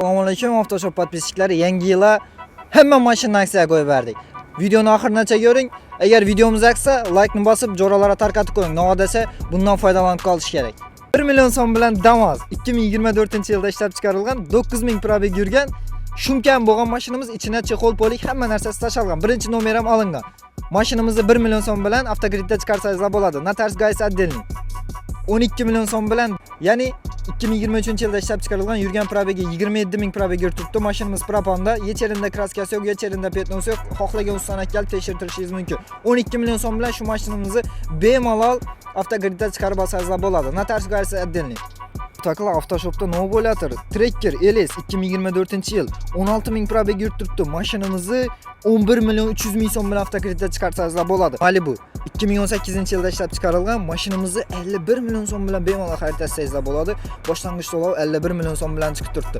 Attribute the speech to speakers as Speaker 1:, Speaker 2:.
Speaker 1: Assalomu alaykum, Avtoshop подписчик lari. Yangi yilda hamma mashina aksiya qo'yib berdik. Videoni oxirigacha ko'ring. Agar videomiz yoqsa, laykni bosib, jo'ralarga tarqatib qo'ying. Nima desa, bundan foydalanib qolish kerak. 1 million so'm bilan Damas 2024-yilda ishlab chiqarilgan, 9000 пробег yurgan, shumkam bo'lgan mashinamiz, ichina чехол polik hamma narsasi tashalgan. Birinchi nomer ham olingan. Mashinamizni 1 million so'm bilan avtokreditda chiqarsangizlar bo'ladi. Notarius ГАИ si отдельный. 12 million so'm bilan, ya'ni 2023-yilda ishlab chiqarilgan, yurgan пробег i 27 ming пробег yurib turibdi. Mashinamiz proponda, hech yerida краска si yo'q, hech yerida пятно si yo'q. Xohlagan ustani kelib tekshirtirishingiz mumkin. 12 million so'm bilan shu mashinamizni bemalol avtokreditda chiqarib olsangizlar bo'ladi. Notarius ГАИ si отдельный. Takla Avtoshopda nima bo'layotir? Tracker LS 2024-yil, 16 ming пробег yurib turibdi. Mashinamizni 11 million 300 ming so'm bilan avtokreditda chiqarsangizlar bo'ladi. Malibu 2018-yilda ishlab chiqarilgan, mashinamizni 51 million so'm bilan bemalol xarid etsangizlar bo'ladi. Boshlang'ich to'lov 51 million so'm bilan chiqib turibdi.